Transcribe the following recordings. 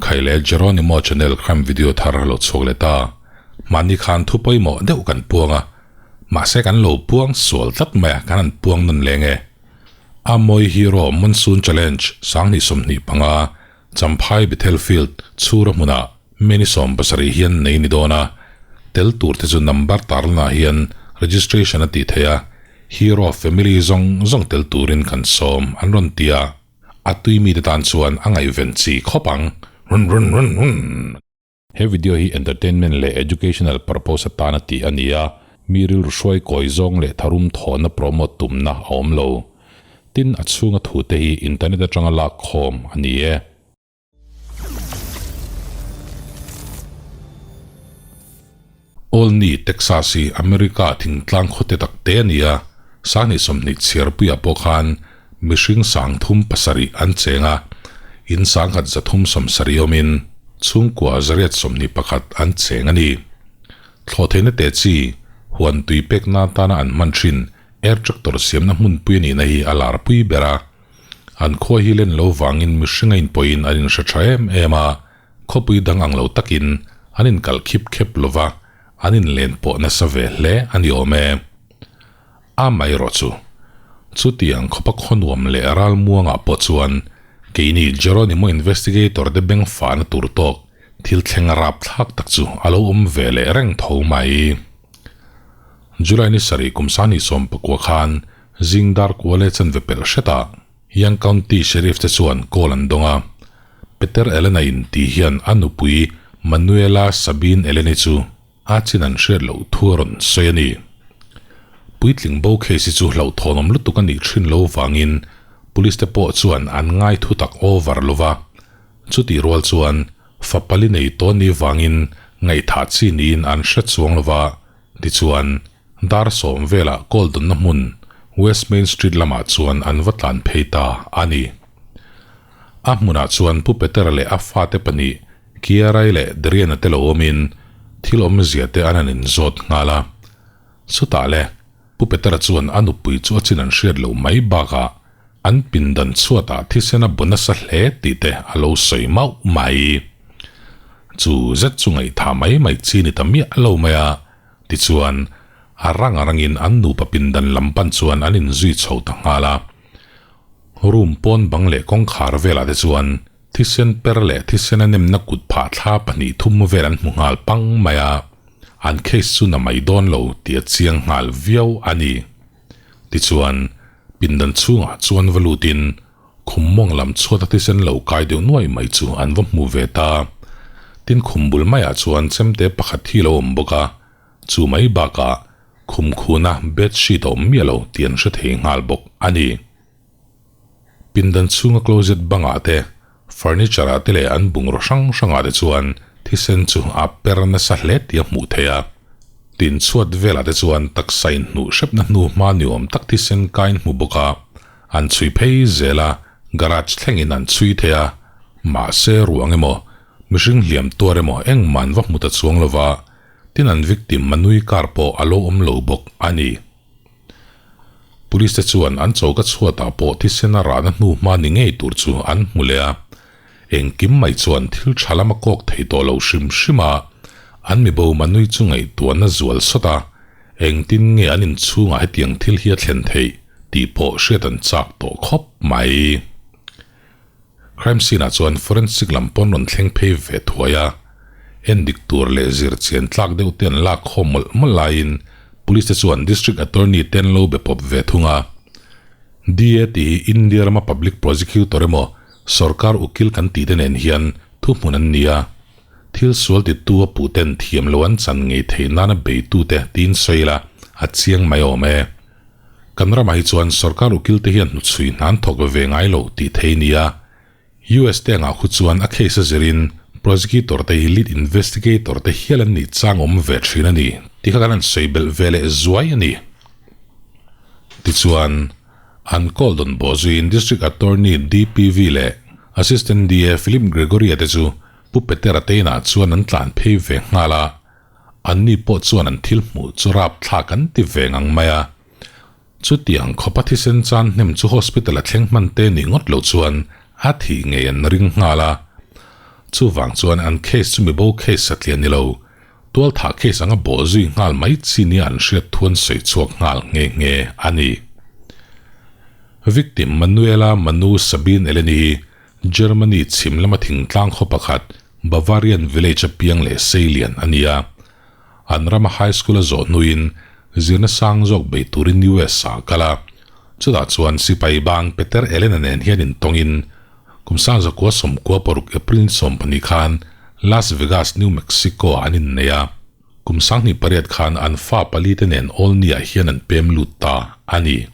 Khaile Jeronimo channel crime video thar lo chhuak leh ta. Mahni khan thu pawimawh deuh kan puang a, mahse kan lo puang sual tlat mai a, kan han puang nawn leng e. Amawi Hero Monsoon Challenge 2025 Champhai Bethel Field chhura hmunah May ni 70 hian nei ni dawn a, tel tur te chu number tarlanah hian registration a tih theih a, Hero family zawng zawng tel turin kan sawm an rawn ti a, a tui mite tan chuan a ngaihven chi khawp ang. Run run run run. He video hi entertainment leh educational purpose atana tih a ni a, mi rilru hruai kawi zawng leh tharum thawhna promote tumna a awm lo. Tin, a chhunga thute hi internet atanga lak khawm a ni e. Olney, Texas hi America thingtlang khawte tak te a ni a, 20 chhiarpuiah pawh khan mihring 37 an cheng a, in 1370 awmin chhungkua 821 an cheng a ni. Thlawhtheihna te chi huan tui pekna atana an hman thin air tractor siamna hmunpui a nihna hi a larpui ber a. An khua hi len lo vangin mihring a inpawhin an inhre tha em em a, khawpui dang ang lo takin an inkal khip khep lo va, an inlen pawh nasa ve hle a ni awm e. A mai erawh chu, chutiang khawpa khaw nuam leh ral muangah pawh chuan keini Jeronimo investigator te beng fahna tur tawk thil thleng rap thlak tak chu a lo awm ve leh reng tho mai. July ni sarih kum 2019 khan Zing dar kual e chanve pelh hretah Young County Sheriff te chuan call an dawng a. Peter Elena in tih hian a nupui Manuela Sabine Eleni chu a chin an hriat loh thu a rawn sawi a ni. Puitling bo case hi chu hlauhthawnawm lutuk a nih thin lo vangin police te pawh chuan an ngai thu tak over lo va. Chutih rual chuan fa pali nei tawn ni vangin ngaihthah chi niin an hre chuang lo va, tichuan Dar 10 velah call dawnna hmun West Main Street lamah chuan an va tlan phei ta a ni. A hmunah chuan Pu Petera leh a fate pahnih Kiarai leh Dariana te lo awmin thil awmzia te an han inzawt nghal a. Chutah le, Pu Petera chuan a nupui chu a chin an hriat loh mai bakah an pindan chhuatah thisen a bu nasa hle tih te a lo sawi mauh mai. Chu zet chu ngaihthah mai mai chi ni ta miah lo mai a. Tichuan, a rang a rangin an nupa pindan lam pan chuan an inzui chho ta nghal a. Room pawn bang leh kawngkhar velah te chuan thisen per leh thisen a nemna kut phah thla pahnih thum vel an hmu nghal pang mai a, an case chu na mai dawn lo tih a chiang nghal viau a ni. Tichuan, pindan chhungah chuan va lutin khum mawng lam chhuata thisen lo kai deuh nuai mai chu an va hmu ve ta. Tin khum bul maiah chuan chemte pakhat hi lo awm bawk a, chu mai bakah khum khuna bed sheet a awm miah lo tih an hre thei nghal bawk a ni. Pindan chhunga closet bangah te, furniture ah te leh an bungraw hrang hrangah te chuan thisen chu a per nasa hle tih a hmuh theih a. Tin chhuat velah te chuan taksa inhnuh hrepna hnu hma ni awm tak thisen kain hmu bawk a. An chhui phei zel a, garage thlengin an chhui thei a, mahse ruang emaw, mihring hliam tuar emaw engmah an va hmu ta chuang lo va, tin an victim Manui car pawh a lo awm lo bawk a ni. Police te chuan an choka chhuatah pawh thisen a rahna hnu hma ni ngei tur chu an hmu leh a, engkim mai chuan thil tha lam a kawk thei tawh lo hrim hrim a, an mibo Manui chu ngaihtuahna zual sawt a, engtin nge an inchhungah hetiang thil hi a thlen theih? Tih pawh hriat an chak tawh khawp mai. Crime scene ah chuan forensic lam pawn rawn thleng phei ve thuai a, en dik tur leh zir chian tlak deuh te an lak khawm mawlh mawlh laiin police te chuan district attorney te an lo be pawp ve thung a. DA tih hi India rama public prosecutor emaw sorkar ukil kan tih te nen hian thuhmun an ni a, thil sual titu a puh ten thiam lo an chan ngei theih nana beitute tiin sawi ila a chiang mai awm e. Kan ramah hi chuan sorkar ukil te hian hnuchhui hna an thawk ve ngai lo tih thei nia. US te angah khu chuan a case a zirin prosecutor te hi lead investigator te hial an nih chang awm ve thin a ni tih kha kan han sawi belh ve leh zuai a ni. Tichuan, an call dawn bawh zuiin District Attorney DPV leh Assistant DA Philip Gregory-a te chu Pu Petera te inah chuan an tlan phei ve nghal a. Anni pawh chuan an thil hmuh chu rapthlak an ti ve ngang mai a. Chutiang khawpa thisen chan hnem chu hospital a thleng hman te nih ngawt loh chuan a thih ngei an ring nghal a. Chuvang chuan an case chu mibo case satliah ni lo, tualthah case anga bawh zui nghal mai chi nia an hriat thu an sawi chhuak nghal nghe nghe a ni. Victim Manuela Manu Sabine Eleni hi Germany chhim lama thingtlang khaw pakhat Bavarian village a piang leh seilian a ni a. An rama high school a zawh hnuin zirna sang zawk bei turin US ah a kal a. Chutah chuan sipai bang Peter Elena nen hian intawngin kum sangzakua sawmkua paruk April ni 12 khan Las Vegas, New Mexico ah an innei a. Kum 28 khan an fa pali te nen Olney ah hian an pem lut ta a ni.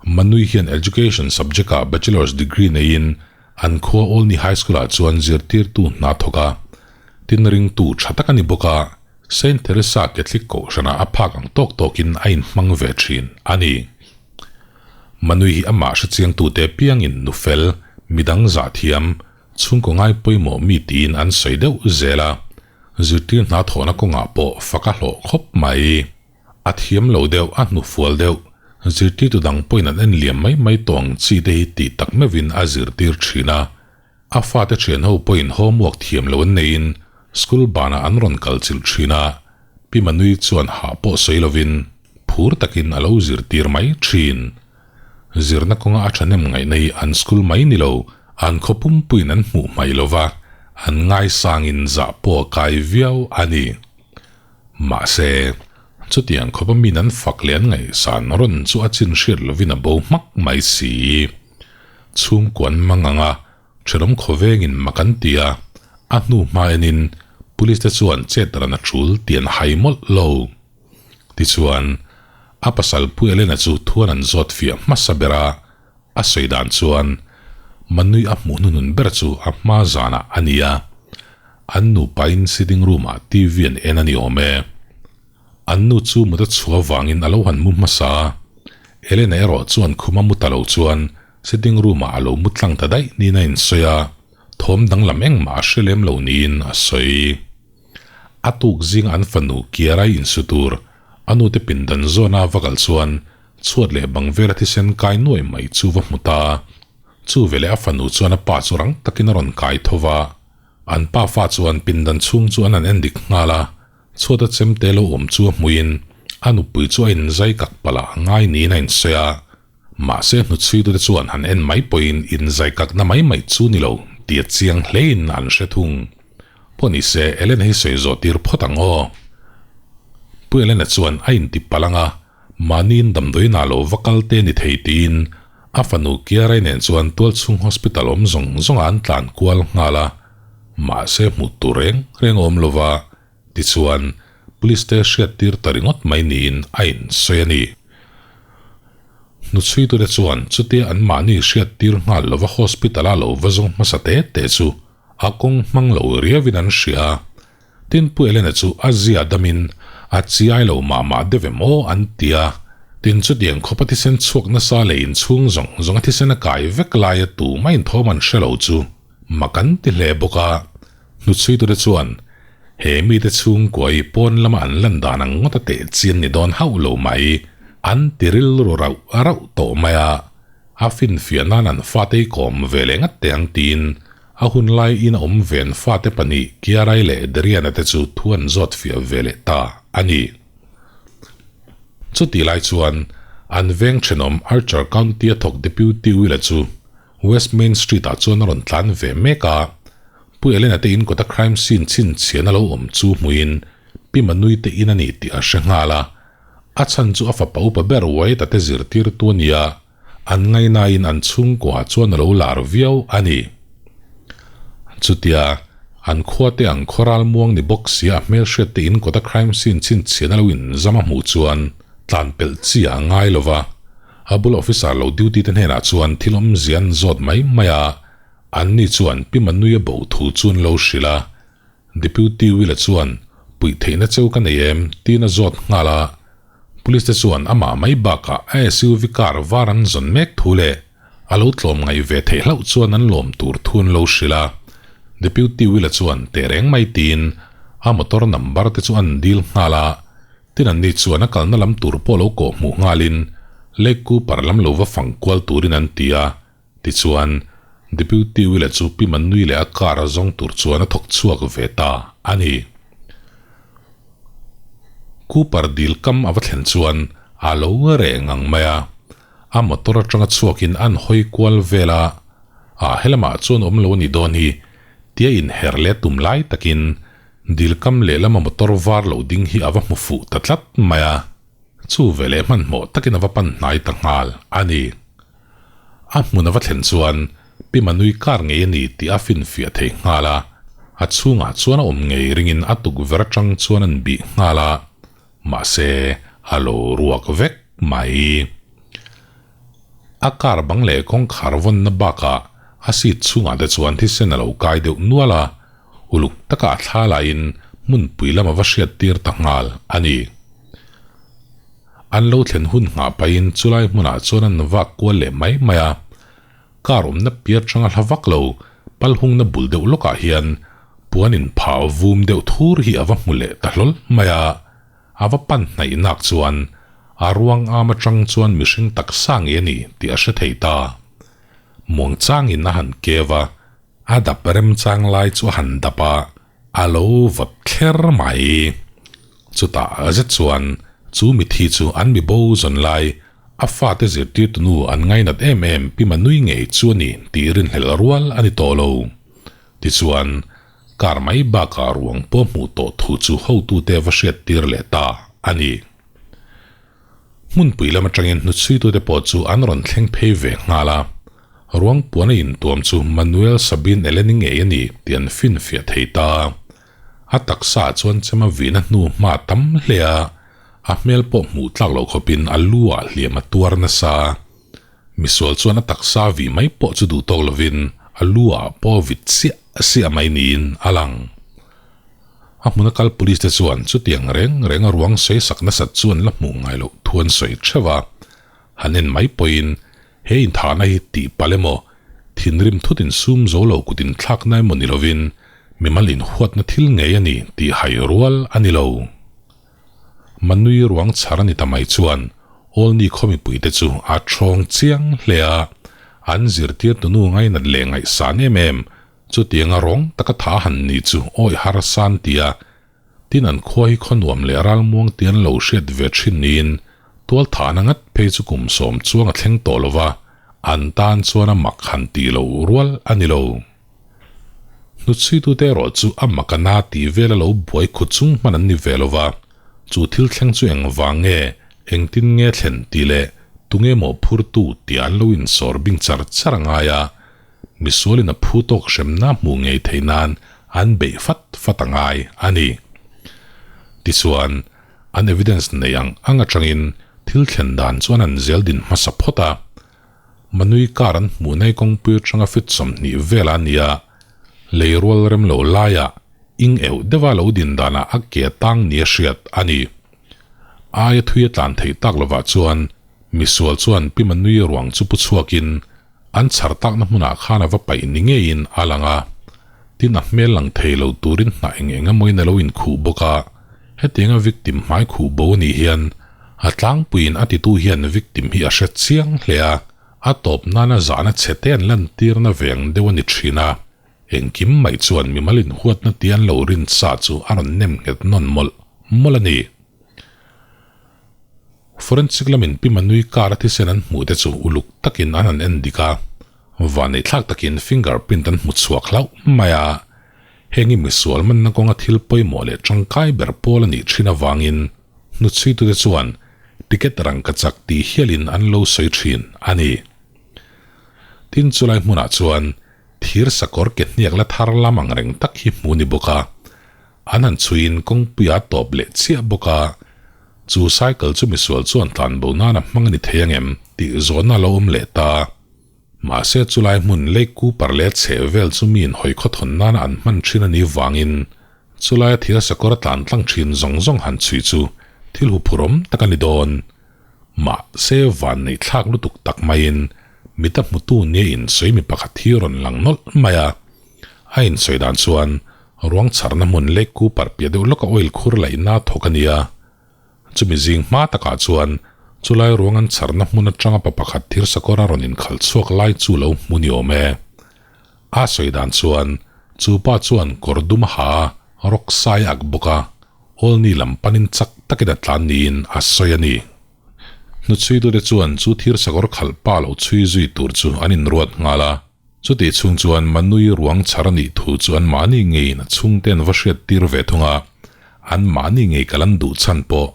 Manui hian Education subject ah Bachelor's degree neiin An khua Olney High School-ah chuan zirtirtu hna thawk a, tin ringtu tha tak a ni bawk a, Saint Theresa Catholic Kohhranah a phak ang tawk tawkin a inhmang ve thin a ni. Manui hi amah hrechiangtute piangin nufel, midang zahthiam, chhungkaw ngai pawimawh mi tiin an sawi deuh zel a, zirtir hna thawhna kawngah pawh fak a hlawh khawp mai. A thiam lo deuh, a hnufual deuh, zirtirtu dang pawhin an en liam mai mai tawh ang chi te hi tih tak meuhin a zirtir thin a. A fate thian ho pawhin homework thiam lo an neiin school banah an rawn kal chilh thin a, Pi Manui chuan hah pawh sawi lovin phur takin a lo zirtir mai thin. Zirna kawnga a thahnem ngaihna hi an school mai ni lo, an khaw pumpuiin an hmuh hmaih lova, an ngaisangin zah pawh a kai viau a ni. Mahse, chutiang khawpa min an fak leh an ngaihsan rawn chu a chin hriat lovin a bo hmak mai si. Chhungkuan mang anga thenawm khawvengin mak an ti a, a hnu hma enin Police te chuan chet ran a tul tih an hai mawlh lo. Tichuan, a pasal Pu Elena chu thuan an zawt fiah hmasa ber a, a sawi dan chuan Manui a hmuh hnuhnun ber chu a hma zanah a ni a, an nupain sitting room ah TV an en a ni awm e. An nu chu mut a chhuah avangin a lo han mu hmasa a, Elena erawh chuan khuma mu ta lo chuan sitting room ah a lo mu tlang ta daih niin a insawi a, thawm danglam engmah a hre lem lo niin a sawi. A tuk zinga an fanu Kiara-i insu tur a nute pindan zawna va kal chuan chhuat leh bang vela thisen kai nuai mai chu va hmu ta. Chu veleh a fanu chuan a pa chu rang takin a rawn kai tho va. An pa fa chuan pindan chhung chu an han en dik nghal a, chhuata chemte lo awm chu a hmuin a nupui chu a inzai kak palh a ngai niin a insawi a. Mahse hnuchhuitute chuan han en mai pawhin inzai kakna mai mai chu ni lo tih a chiang hlein an hre thung. Pawh ni se Elena hi sawi zawh tir phawt ang aw. Pu Elena chuan a inti palh ang a, mahniin damdawiinah lo va kal te ni thei tiin a fanu Kiarai nen chuan tualchhung hospital awm zawng zawngah an tlan kual nghal a, mahse hmuh tur reng reng a awm lova, tichuan police te hriat tir ta ringawt mai niin a insawi a ni. Hnuchhuitute chuan chutia anmahni hriat tir nghal lova hospital-a lo va zawng hmasa te te chu A kawng hmang lo riauin an hria a, tin Pu Elena chu a zia damin a chiai lo mah mah deuh em aw an ti a, tin chutiang khawpa thisen chhuak nasa leh inchhung zawng zawng a thisen a kai vek laia tumah inthawm an hre lo chu mak an ti hle bawk a, hnuchhuitute chuan he mite chhungkua hi pawn lama an lan dan ang ngawt a teh chian ni dawn hauh lo mai an ti rilru rauh rauh tawh mai a. A finfiah nan an fate i kawm ve leh ngat teh ang tiin a hun lai in a awm ve an fate pahnih Kiarai leh Dariana te chu thu an zawt fiah ve leh ta a ni. Chutih lai chuan an veng thenawm Archer County a thawk Deputy Will-a chu West Main Street ah chuan a rawn tlan ve mek a, Pu Elena te in kawta crime scene chhinchhiahna lo awm chu hmuin Pi Manui te in a ni tih a hre nghal a, A chhan chu a fapa upa ber Wyatt-a te zirtirtu a ni a, an ngainain an chhungkuaah chuan a lo lar viau a ni. Chutia, an khuate ang khaw ralmuang ni bawk sia a hmelhriat te in kawta crime scene chhinchhiahna lo inzam a hmuh chuan tlan pelh chi a ngai lo va, a bula officer lo duty te hnenah chuan thil awmzia an zawt mai mai a, anni chuan Pi Manui a bo thu chu an lo hrilh a. Deputy Will-a chuan, Puih theihna cheu ka nei em? tiin a zawt nghal a. Police te chuan amah mai bakah a SUV car var an zawn mek thu leh a lo tlawm ngaih ve theih hlauh chuan an lawm tur thu an lo hrilh a. Deputy Will-a chuan teh reng mai tiin a motor number te chu an dil nghal a. Tin anni chuan a kalna lam tur pawh lo kawh hmuh nghalin Lake Cooper lam lo va fang kual turin an ti a. Tichuan, Deputy Will-a chu Pi Manui leh a car a zawng tur chuan a thawk chhuak ve ta a ni. Cooper dil kam a va thlen chuan a lo reh ngang mai a, a motor atanga chhuakin an hawi kual vel a, a helamah chuan awm lo a nih dawn hi tia inher leh tum lai takin dil kam lehlama motor var lo ding hi a va hmu fuh ta tlat mai a, chu veleh hmanhmawh takin a va pan hnai ta nghal a ni. A hmun a va thlen chuan Pi Manui kar ngei a ni tih a finfiah thei nghal a, a chhungah chuan a awm ngei ringin a tukverh atang chuan an bih nghal a, mahse a lo ruak vek mai. A kar bang leh kawngkhar vawnna bakah a seat chhungah te chuan thisen a lo kai deuh nual a, uluk taka a thla laiin hmunpui lam a va hriat tir ta nghal a ni. An lo thlen hun nghah pahin chulai hmunah chuan an vak kual leh mai mai a. Car awmna piar changa hla vak lo, pal hungna bul deuh lawkah hian puan inphah vum deuh thur hi a va hmu leh ta hlawl mai a. A va pan hnaih nak chuan a ruang am atang chuan mihring taksa ngei a ni tih a hre thei ta. Muangchangin a han kev a, a dap remchang lai chu a han dap a, A lo vawt thler mai. Chutah zet chuan chu mithi chu an mi bo zawn lai, a fate zirtirtu nu an ngainat em em Pi Manui ngei chu a ni tih rinhlelh rual a ni tawh lo. Tichuan, kar mai bakah ruang pawh hmuh tawh thu chu hotute va hriattir leh ta a ni. Hmunpui lam atangin hnutchhuitute pawh chu an rawn thleng phei ve nghal a, ruang puan a intuam chu Manuel Sabin Eleni ngei a ni tih an finfiah thei ta. A taksa ah chuan chema vihna hnu hma tam hle a, a hmel pawh hmuh tlak loh khawpin a lu ah hliam a tuar nasa. Misual chuan a taksa vih mai pawh chu duh tawk lovin a lu ah pawh a vit siah siah mai niin a lang. A hmuna kal police te chuan chutiang reng reng a ruang sawi sak nasat chu an la hmuh ngai loh thu an sawi theuh a. Han en mai pawhin he inthahna hi tih palh emaw, thinrim thut insum zo lo kut inthlakna emaw ni lovin mimal inhuatna thil ngei a ni tih hai rual a ni lo. Manui ruang chhar a ni ta mai chuan Olni khaw mipuite chu a thawng chiang hle a, an zirtirtu nu ngainat leh ngaihsan em em Chutianga rawng taka tha han ni chu awi har san tia tin an khua hi khaw nuam leh ralmuang ti an lo hriat ve thin niin tualthahna ngat phei chu kum sawm chuang a thleng tawh lova an tan chuan a mak han tih loh rual a ni lo. Hnutchhuitute erawh chu a mak a na tih vel a lo buai khu chung hman an ni ve lova, chu thil thleng chu engvang nge, engtin nge thlen tih leh tunge mawhphurtu tih an lo insawr bing char char a ngai a, Misualin a phu tawk hremna hmuh ngei theih nan an beih fat fat a ngai a ni. Tichuan, an evidence nei ang ang atangin thil thlen dan chuan an zel din hmasa phawt a. Manui car an hmuh nai kawngpui atanga fit 20 vel a nia, lei rual rem lo laiah ing euh deuha lo din danah a ke tang nia hriat a ni. Aia thui a tlan theih tak lovah chuan misual chuan Pi Manui ruang chu pu chhuakin An chhar takna hmunah khan a va paih ni ngeiin a lang a, tin a hmel lang thei lo turin hnah eng eng emawiin a lo inkhuh bawk a. Hetianga victim hmai khuh bo a nih hian a tlangpuiin a titu hian victim hi a hre chiang hle a, a tawp nana zahna chhe te an lantirna veng deuh a ni thin a, engkim mai chuan mimal inhuatna tia an lo rin sa chu a rawn nem nghet nawn mawlh mawlh a ni. Forensic lamin Pi Manui car a thisen an hmuh te chu uluk takin an han en dik a, vanneihthlak takin finger print an hmu chhuak hlauh mai a. Heng hi misual manna kawnga thil pawimawh leh tangkai ber pawl a nih thin avangin hnuchhuitute chuan ticket rangka chak tih hialin an lo sawi thin a ni. Tin chulai hmunah chuan thir sakawr ke hniak la thar lam ang reng tak hi hmu ni bawk a, An han chhuiin kawngpui a tawp leh chiah bawk a, chu cycle chu misual chuan tlan bo nan a hmang a ni thei angem tih zawhna a lo awm leh ta. Mahse chulai hmun Lake Cooper leh a chheh vel chu miin hawi khawthawn nana an hman thin a nih vangin chulaia thir sakawr a tlan tlang thin zawng zawng han chhui chu thil huphurawm tak a ni dawn. Mahse van neih thlak lutuk tak maiin mita hmutu nia insawi mi pakhat hi rawn lang nawlh mai a. A insawi dan chuan ruang chharna hmun Lake Cooper piah deuh lawka oil khur laihna thawk a ni a. Chumi zing hma takah chuan chulai ruang an chharna hmun atanga pa pakhat thir sakawr a rawn inkhalh chhuak lai chu lo hmu ni awm e. A sawi dan chuan chu pa chuan kawr dum a ha a, rawk sai ak bawk a, Olney lam panin chak takin a tlan niin a sawi a ni. Hnuchhuitute chuan chu thir sakawr khalh pa lo chhui zui tur chu an inruat nghal a. Chutih chhung chuan Manui ruang chhar a nih thu chu anmahni ngeiin a chhungte an va hriat tir ve thung a, anmahni ngei kal an duh chhan pawh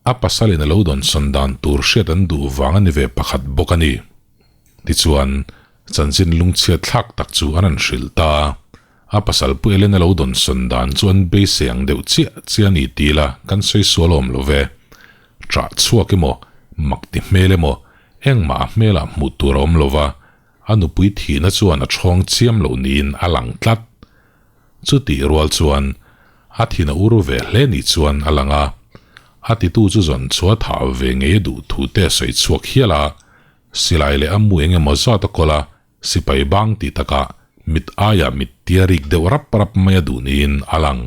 a pasalin a lo dawnsawn dan tur hriat an duh vang a ni ve pakhat bawk a ni. Tichuan, chanchin lungchhiat thlak tak chu an han hrilh ta a, a pasal Pu Ellen a lo dawnsawn dan chu an beisei ang deuh chiah chiah a ni ti ila kan sawi sual awm lo ve. Ṭah chhuak emaw, mak ti hmel emaw, engmah a hmelah hmuh tur a awm lo va, A nupui thihna chuan a ṭhawng chiam loh niin a lang tlat. Chutih rual chuan a thin a ur ve hle ni chuan a lang a, a titu chu zawn chhuah thah ve ngei a duh thu te a sawi chhuak hial a, silai leh a mu eng emaw zat a kawl a, sipai bang tih takah mit aiah mit tia rik deuh rap rap mai a duh niin a lang.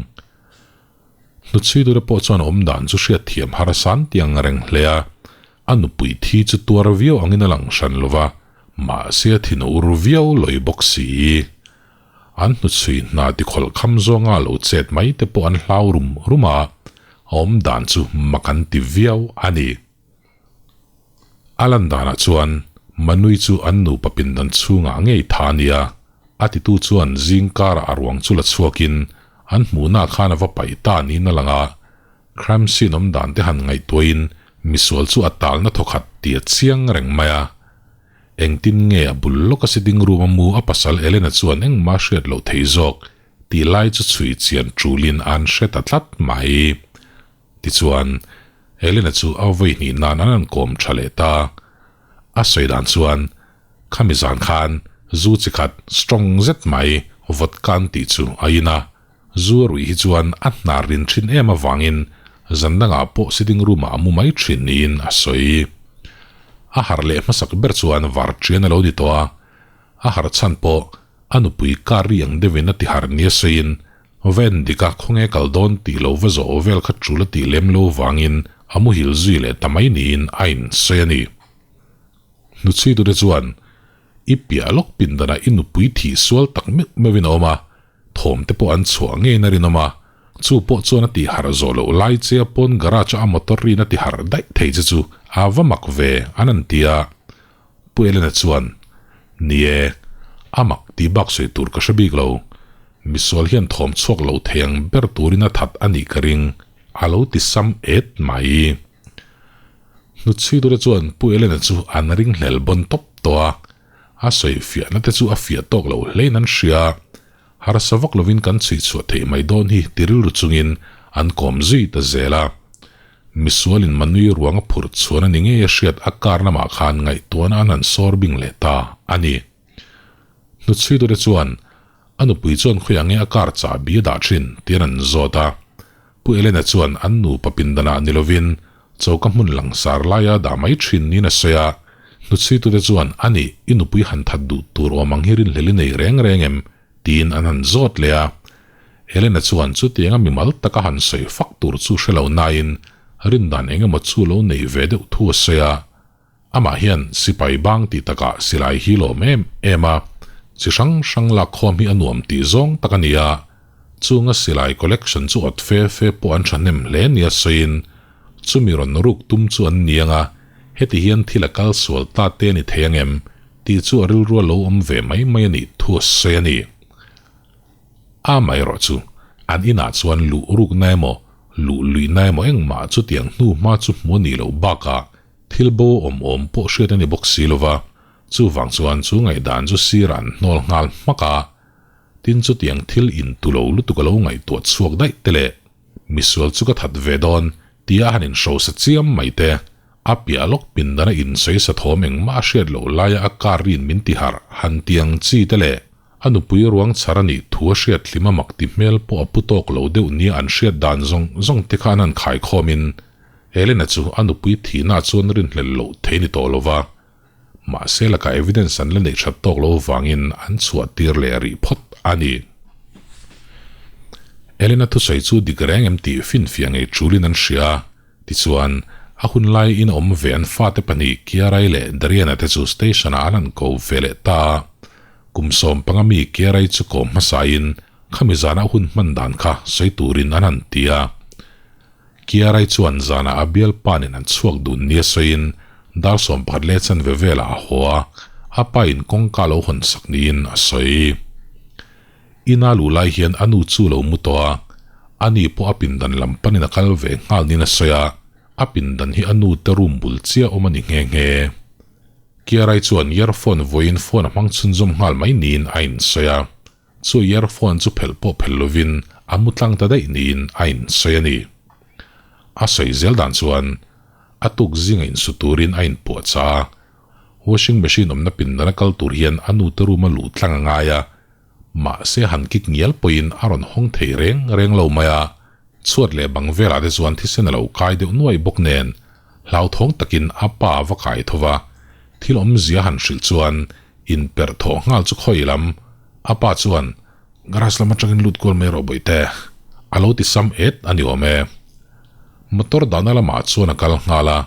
Hnuchhuiture pawh chuan awmdan chu hriatthiam harsan tiang reng hle a, a nupui thi chu tuar viau angin a lang hran lo va, mahse a thin a ur viau lawi bawk si. An hnuchhui hna tikhawlh kham zawnga lo chet mai te pawh an hlau rum rum a, a awmdan chu mak an ti viau a ni. A lan danah chuan Manui chu an nupa pindan chhungah ngei tha a nia, a titu chuan zing karah a ruang chu la chhuakin an hmuhnaah khan a va paih ta niin a lang a, crime scene awm dan te han ngaihtuahin misual chu a talna thawkhat tih a chiang reng mai a. Engtin nge a bul lawka sitting room a mu a pasal Elena chuan engmah hriat loh thei zawk tih lai chu chhui chian tulin an hre ta tlat mai. Tichuan, Elena chu a vawi hnih nan an han kawm tha leh ta. A sawi dan chuan, Khami zan khan zu chi khat strong zet mai vodka an tih chu a in a, zu a ruih hi chuan a hnar rin thin em avangin zan dangah pawh sitting room ah a mu mai thin niin a sawi. A harh leh hmasak ber chuan varṭian a lo ni tawh a, a harh chhan pawh a nupui car ri ang deuhin a ti harh nia sawiin Va en dik a, khawnge kal dawn tih lo va zawh vel kha tul a tih lem lo vangin a muhil zui leh ta mai niin a insawi a ni. Hnuchhuitute chuan, I piah lawk pindanah i nupui thih sual tak meuh meuhin a awm a, thawm te pawh an chhuah ngeiin a rinawm a, chu pawh chuan a tih harh zawh loh lai che a pawn garage a motor rin a ti harh daih thei che chu a va mak ve an han ti a. Pu Elena chuan, Ni e, a mak tih bak sawi tur ka hre bik lo. Misual hian thawm chhuak lo thei ang ber turin a that a nih ka ring, a lo ti sam et mai. Hnuchhuiture chuan Pu Elena chu an ringhlel bawn tawp tawh a, a sawi fiahna te chu a fiah tawk lo hlein an hria. Harsa vak lovin kan chhui chhuah theih mai dawn hi ti rilru chungin an kawm zui ta zel a. Misualin Manui ruang a phurh chhuan a ni ngei a hriat a kar lamah khan ngaihtuahna an han sawr bing leh ta a ni. Hnuchhuitute chuan a nupui chuan khawiah nge a kar chahbi a dah thin tiin an zawt a. Pu Elena chuan an nupa pindanah ni lovin choka hmun langsar laia dah mai thin niin a sawi a. Hnuchhuitute chuan a nih i nupui han that duh tur awm ang hi rinhlel i nei reng reng em? tiin an han zawt leh a. Elena chuan chutianga mimal taka han sawi fak tur chu hre lo nain rindan eng emaw chu lo nei ve deuh thu a sawi a. Amah hian sipai bang tih takah silai hi lawm em em a, chi hrang hrang lakkhawm hi a nuam tih zawng tak a ni a. Chunga silai collection chu awt fe fe pawh an thahnem hle nia sawiin chumi rawn ruk tum chu an niang a, heti hian thil a kal sual ta te a ni thei ang em tih chu a rilru a lo awm ve mai mai a nih thu a sawi a ni. Amaherawh chu, an inah chuan luh rukna emaw, luh luihna emaw engmah chutiang hnu hma chu hmu a nih loh bakah thil bo awm awm pawh hriat a ni bawk si lova, chuvang chuan chu ngaihdan chu sir an hnawl nghal hmak a, tin chutiang thil intu lo lutuk a lo ngaihtuah chhuak daih te leh misual chu ka that ve dawn tia han inhrosa chiam mai te. A piah lawk pindana insawi sa thawm engmah a hriat loh laia a car rin min ti harh han ti ang chi te leh a nupui ruang chhar a nih thu a hriat hlim a mak ti hmel pawh a pu tawk lo deuh nia an hriat dan zawng zawng te kha an han khaikhawmin Elena chu a nupui thihna chuan rinhlelh loh thei ni tawh lova mahse laka evidence an la neih that tawk lo vangin an chhuah tir leh rih phawt a ni. Elena thusawi chu dik reng em tih finfiah ngei tulin an hria a. Tichuan, a hun lai in awm ve an fate pahnih Kiarai leh Dariana te chu station ah an han ko ve leh ta a. Kum 15 mi Kiara-i chu kawm hmasain khami zana hun hman dan kha sawi turin an han ti a. Kiara-i chuan zanah a bialpa nen an chhuak dun nia sawiin dar 11 leh chanve velah a haw a, a pa in kawngka lo hawn sak niin a sawi. Ina luh lai hian a nu chu lo mu tawh a, ani pawh a pindan lam panin a kal ve nghal niin a sawi a, a pindan hi a nu te room bul chiah awm a ni nghe nghe. Kiarai chuan earphone vawiin phone a hmang chhunzawm nghal mai niin a insawi a, chu earphone chu phelh pawh phelh lovin a mu tlang ta daih niin a insawi a ni. A sawi zel dan chuan a tuk zinga insu turin a inpuahchah a, washing machine awmna pindan a kal tur hian a nute room a luh tlang a ngai a, mahse han kik ngial pawhin a rawn hawng thei reng reng lo mai a, chhuat leh bang velah te chuan thisen a lo kai deuh nuai bawk nen hlauthawng takin a pa a va kai tho va, thil awmzia han hrilh chuan inperh thawh nghal chu khawi lam, a pa chuan garage lam atangin lut kual mai rawh bawihte, a lo ti sam et a ni awm e. Motor dahna lamah chuan a kal nghal a,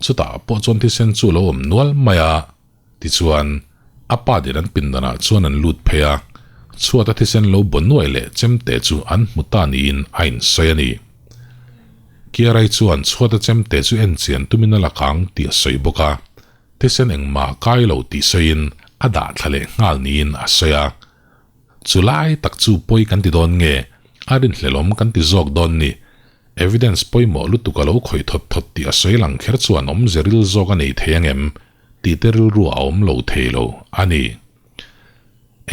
chutah pawh chuan thisen chu a lo awm nual mai a. Tichuan, a pa din an pindanah chuan an lut phei a, chhuata thisen lo baw nuai leh chemte chu an hmu ta niin a insawi a ni. Kiarai chuan chhuata chemte chu en chian tumin a la kang tih a sawi bawk a, thisen engmah a kai lo tih sawiin a dah thla leh nghal niin a sawi a. Chu lai tak chu pawi kan ti dawn nge, a rinhlelawm kan ti zawk dawn ni. Evidence pawimawh lutuk a lo khawih thawt thawt tih a sawi lang kher chuan awmze ril zawk a nei thei angem? Tih te rilru a awm lo thei lo a ni.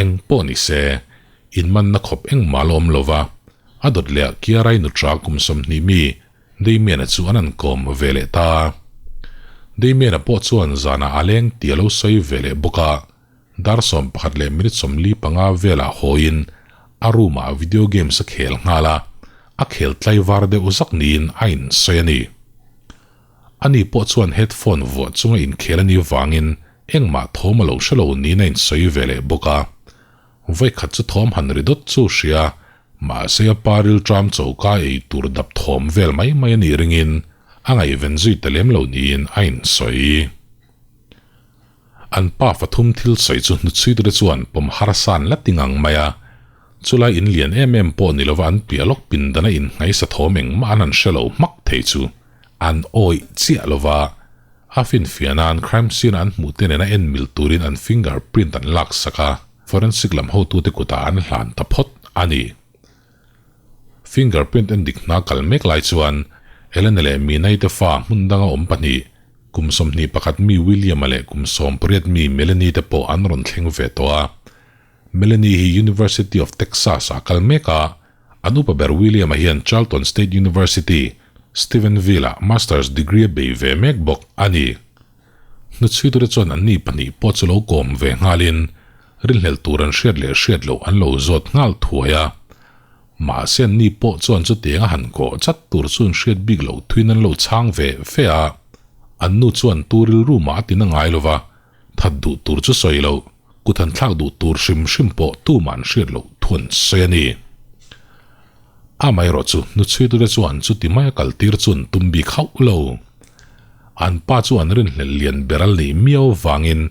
Eng pawh ni se, inmanna khawp engmah la awm lo va, a dawt leh ah Kiarai nutra kum 20 mi Damian-a chu an an kawm ve leh ta. Damian-a pawh chuan zanah a leng tih a lo sawi ve leh bawk a, dar 11 leh minute 45 velah hawiin a room ah video games a khel nghal a, a khel tlaivar deuh zak niin a insawi a ni. Ani pawh chuan headphone vuah chunga inkhel a nih vangin engmah thawm a lo hre lo niin a insawi ve leh bawk a. Vawikhat chu thawm han ri dawt chu hria, mahse a pa rilṭam choka ei tur dap thawm vel mai mai a nih ringin a ngaihven zui ta lem lo niin a insawi. An pa fathum thil sawi chu hnuchhuitute chuan pawm harsa an la ti ngang mai a. Chulai in lian em em pawh ni lova an piah lawk pindana innghaisa thawm engmah an han hre lo hmak thei chu an awih chiah lova, a finfiah nan crime scene a an hmuh te nena en mil turin an finger print an lak sak a, forensic lam hotute kutah an hlan ta phawt a ni. Finger print en dik hna kal mek lai chuan Elena leh Minai te fa hmun danga awm pahnih, kum 21 mi William-a leh kum 18 mi Melanie te pawh an rawn thleng ve tawh a. Melanie hi University of Texas ah kal mek a, an upa ber William-a hian Charlton State University, Stephenville-ah Masters degree a bei ve mek bawk a ni. Hnuchhuitute chuan anni pahnih pawh chu lo kawm ve nghalin rinhlelh tur an hriat leh hriat loh an lo zawt nghal thuai a. Mahse anni pawh chuan chutianga han kawh chat tur chu an hriat bik loh thuin an lo chhang ve fe a. An nu chuan tu rilru mah a tina ngai lova, that duh tur chu sawi loh. Kut han thlak duh tur hrim hrim pawh tumah an hriat loh thu an sawi a ni. Amaherawh chu hnuchhuitute chuan chuti maia kaltir chu an tum bik hauh lo. An pa chu an rinhlelh lian ber a neih miau vangin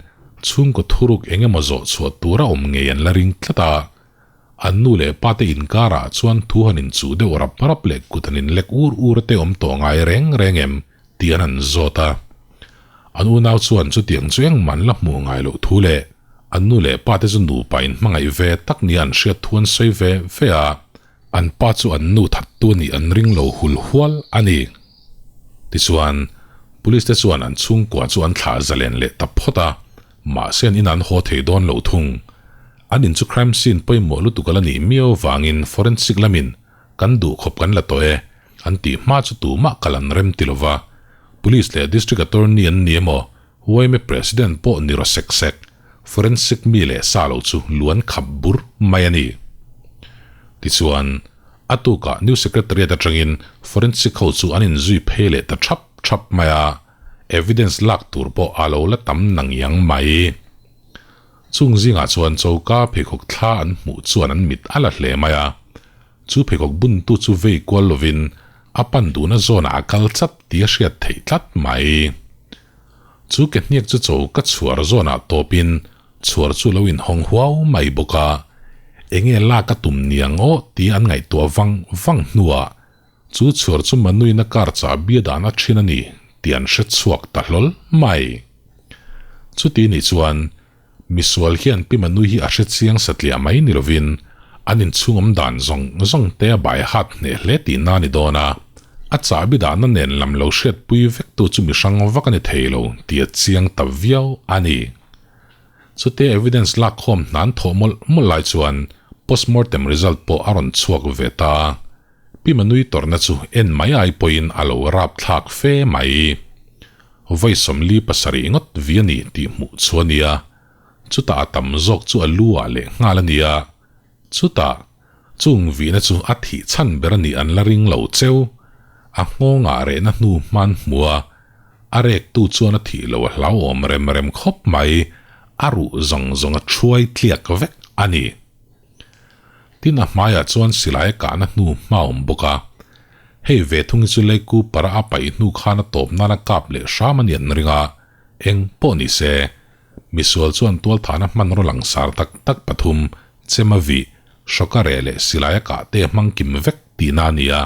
chhungkaw thuruk eng emaw zawh chhuah tura awm ngei an la ring tlat a. An nu leh pa te inkarah chuan thu han inchuh deuh rap rap leh kut han inlek ur ur te awm tawh ngai reng reng em tih an han zawt a. An unau chuan chutiang chu engmah an la hmuh ngai loh thu leh an nu leh pa te chu nupa in hmangaih ve tak nia an hriat thu an sawi ve ve a, an pa chu an nu thattu a nih an ring lo hul hual a ni. Tichuan, Police te chuan an chhungkua chu an thlah zalen leh ta phawt a, mahse an in an haw thei dawn lo thung. An in chu crime scene pawimawh lutuk a la nih miau vangin forensic lamin Kan duh khawp kan la tawh e, an tih hma chu tumah kal an rem ti lova. Police leh District Attorney an ni emaw, yma President pawh ni raw sek sek, forensic mi leh sa lo chu lu an khap bur mai a ni. Tichuan, a tukah New Secretariat atangin forensic ho chu an inzui phei leh ta thap thap mai a, evidence lak tur pawh a lo la tam nangiang mai. Chung zingah chuan choka pheikhawk thla an hmuh chuan an mit a la hle mai a, chu pheikhawk buntu chu vei kual lovin a pan duhna zawnah a kal chat tih a hriat theih tlat mai. Chu ke hniak chu choka chhuar zawnah tawpin Chhuar chu lo inhawng huau mai bawk a, enge lak a tum niang aw tia an ngaihtuah vang vang hnuah chu chhuar chu Manuina car chahbi a dahna thin a ni tih an hre chhuak ta hlawl mai. Chuti nih chuan misual hian Pi Manui hi a hre chiang satliah mai ni lovin an inchhung awm dan zawng zawng te a bai hat hneh hle tihna a ni dawn a, a chahbi dahna nen lam lo hriatpui vektu chu mi hrang vak a ni thei lo tih a chiang ta viau a ni. Chute evidence lak khawm hnan thawh mawlh mawlh lai chuan postmortem result pawh a rawn chhuak ve ta. Pi Manui tawrhna chu en mai ai pawhin a lo rapthlak fe mai. Vawi 47 ngawt vi a ni tih hmuh chu a nia. Chutah a tam zawk chu a lu ah leh nghal a nia. Chutah, chung vihna chu a thih chhan ber a nih an la ring lo cheu. A nghawngah rehna hnu hman hmu a, a rektu chuan a thih lo a hlauhawm rem rem khawp mai, a ruh zawng zawng a thuai tliak vek a ni. Tin a hmaiah chuan silai a kahna hnu hma awm bawk a. Hei ve thung hi chu Lei Cooper-a a paih hnu khan a tawp nan a kap leh hram a ni an ring a, eng pawh ni se, misual chuan tualthahna hmanraw langsar tak tak pathum, chema vih, hrawka reh leh silai a kah te a hmang kim vek tihna a ni a,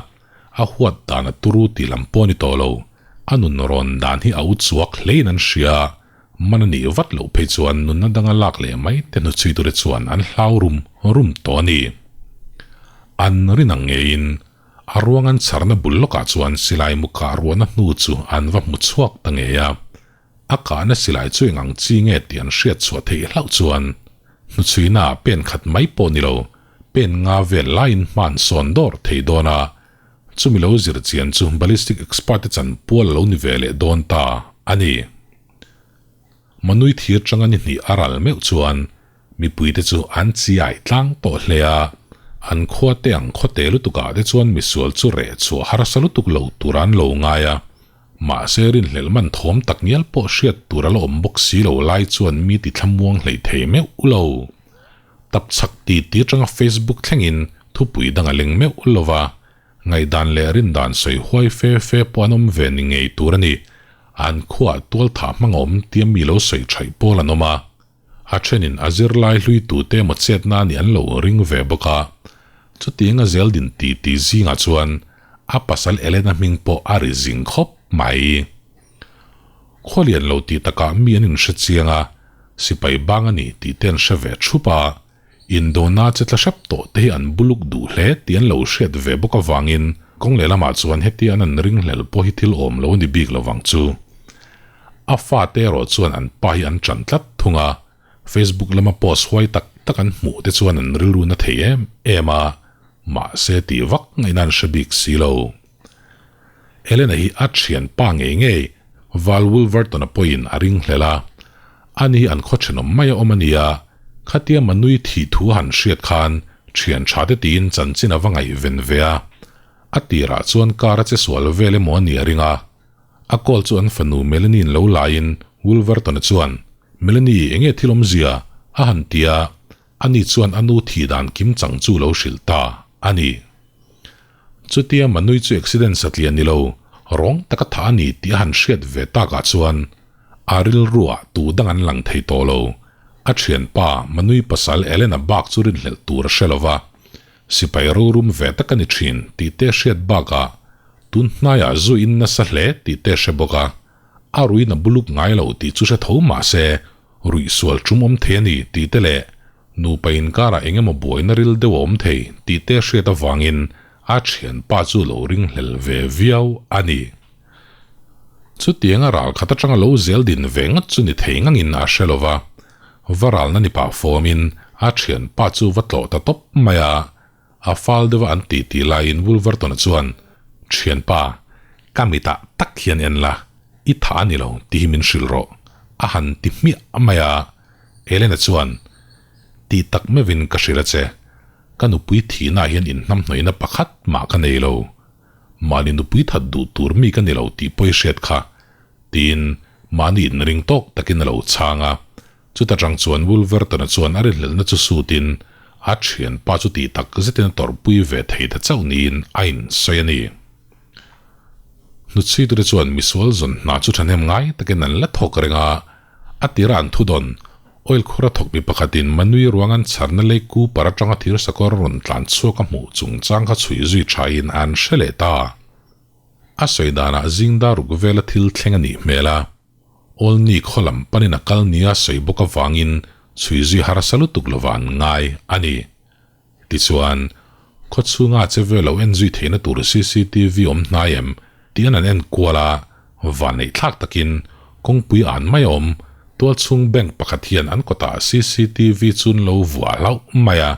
a huat dan a turu tih lam pawh a ni tawh lo. A nun rawn dan hi a u chuak hlein an hria a, Man a nih vat loh phei chuan nunna danga lak leh mai te hnuchhui ture chuan an hlau rum rum tawh a ni. An rin ang ngeiin a ruang an chharna bul lawkah chuan silai mu kah ruahna hnu chu an va hmu chhuak ta ngei a. A kahna silai chu eng ang chi nge tih an hriat chhuah theih hlauh chuan hnuchhuina ah pen khat mai pawh ni lo, pen nga vel laiin hman sawn dawr thei dawn a. Chumi lo zir chian chu ballistic expert te chan pual a lo ni ve leh dawn ta a ni. Manui thir changa ni hnih a ral meuh chuan mipuite chu an chi ai tlang tawh hle a, an khua te ang khaw te lutuk ah te chuan misual chu reh chhuah harsa lutuk lo tur an lo ngai a, mahse rinhlelh man thawm tak ngial pawh hriat tur a la awm bawk si lo lai chuan mi ti thlamuang hlei thei meuh lo. Tap chak ti ti atanga Facebook thlengin thupui dang a leng meuh lo va, Ngaihdan leh rindan sawi huai fe fe pawh an awm ve ni ngei tur a ni. An khuaah tualthah hmang awm tia mi lo sawi thaih pawl an awm a. A thenin a zirlai hlui tute emaw chetna a nih an lo ring ve bawk a. Chutiang a zel din ti ti zingah chuan a pasal Elena hming pawh a ri zing khawp mai. Khualian lo tih takah mi an inhre chiang a, sipai bang a ni tih te an hre ve thup a. Indona che tla hrep tawh te hi an buluk duh hle tih an lo hriat ve bawk avangin kawng lehlamah chuan hetia an an ringhlel pawh hi thil awm lo a ni bik lovang chu. A fate erawh chuan an pa hi an ṭan tlat thung a, Facebook lama post huai tak tak an hmuh te chuan an rilru na thei em em a, mahse tih vak ngaihna an hre bik si lo. Elena hi a thianpa ngei ngei Val Wolverton-a pawhin a ringhlel a, ani hi an khaw thenawm mai a awm a nia, khatia Manui thih thu a han hriat khan thian tha te tiin chanchin a va ngaihven ve a, a tirah chuan car a che sual vel emaw a ni a ring a. A call chu an fanu Melanie-in lo laiin Wolverton-a chuan, Melanie, enge thil awmzia? a han ti a, ani chuan a nu thih dan kim chang chu lo hrilh ta a ni. Chutia Manui chu accident satliah ni lo, rawng taka tha a ni tih a han hriat ve takah chuan a rilruah tu dang an lang thei tawh lo. A thianpa Manui pasal Elena bak chu rinhlelh tur a hre lo va, sipai rorum ve tak a ni thin tih te hriat bakah tun hnaiah zu in nasa hle tih te hre bawk a, a ruin a buluk ngai lo tih chu hre tho mah se ruih sual tum awm thei a ni tih te leh Nupa inkarah eng emaw buaina ril deuh a awm thei tih te hriat avangin a thianpa chu lo ringhlel ve viau a ni. Chutianga ral khat atanga lo zel din ve ngawt chu ni thei ngangin a hre lo va, va ralna ni pah fawmin a thianpa chu va tlawh ta tawp mai a, a fal deuha an tih tih laiin Wolverton-a chuan, Thianpa, ka mitah tak hian en la, i tha a ni lo tih hi min hrilh rawh, a han ti hmiah mai a. Elena chuan, Tih tak meuhin ka hrilh a che, ka nupui thihnaah hian inhnamhnawihna pakhat mah ka nei lo. Mahni nupui that duh tur mi ka ni lo tih pawh i hriat kha, tiin mahni inring tawk takin a lo chhang a. Chuta tang chuan Wolverton-a chuan a rinhlelhna chu sutin a thianpa chu tih tak zetin a tawrhpui ve thei ta chauh niin a insawi a ni. Hnuchhuitute chuan misual zawn hna chu thahnem ngai takin an la thawk reng a, A tira an thu dawn. Oil khura thawk mi pakhatin Manui ruang an chharna lei Cooper atanga thir sakawr a rawn tlan chhuak a hmuh chungchang kha chhui zui thain an hre leh ta. A sawi danah zing dar ruk vela thil thleng a nih hmel a, Olney khaw lam panin a kal nia sawi bawk avangin chhui zui harsa lutuk lova an ngai a ni. Tichuan, khaw chhunga che vel lo en zui theihna tur cctv awm hnai em tih an an en kual a, vanneih thlak takin kawngpui an mai a awm, tualchhung bank pakhat hian an kawtah cctv chu an lo vuah hlauh mai a,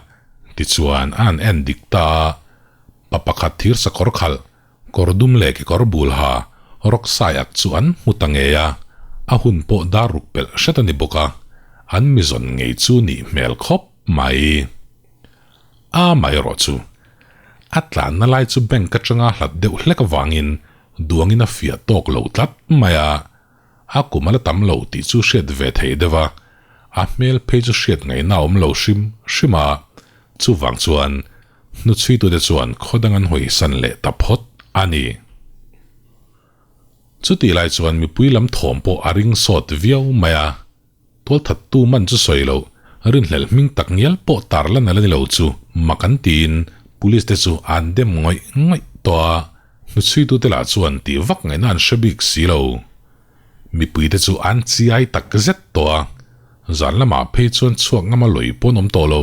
tichuan a an en dik ta a, pa pakhat thir sakawr khalh, kawr dum leh kekawr bul ha rawk saiak chu an hmu ta ngei a, a hun pawh dar ruk pelh hret a ni bawk a, an mizawn ngei chu nih hmel khawp mai. A amaherawh chu, a tlanna lai chu bank atanga hlat deuh hlek avangin duangin a fiah tawk lo tlat mai a, a kum a la tam lo tih chu hriat ve thei deuh a, a hmel phei chu hriat ngaihna a awm lo hrim hrim a, chuvang chuan hnuchhuitute chuan khaw dang an hawisan leh ta phawt a ni. Chutih lai chuan mipui lam thawm pawh a ring sawt viau mai a. Tualthattu man chu sawi loh, rinhlelh hming tak ngial pawh tar lan a la ni lo chu mak an tiin Police te chu an dem ngawih ngawih tawh a, hnuchhuitute lah chuan tih vak ngaihna an hre bik si lo. Mipui te chu an chiai tak zet tawh a, zan lamah phei chuan chhuak ngama lawi pawn awm tawh lo.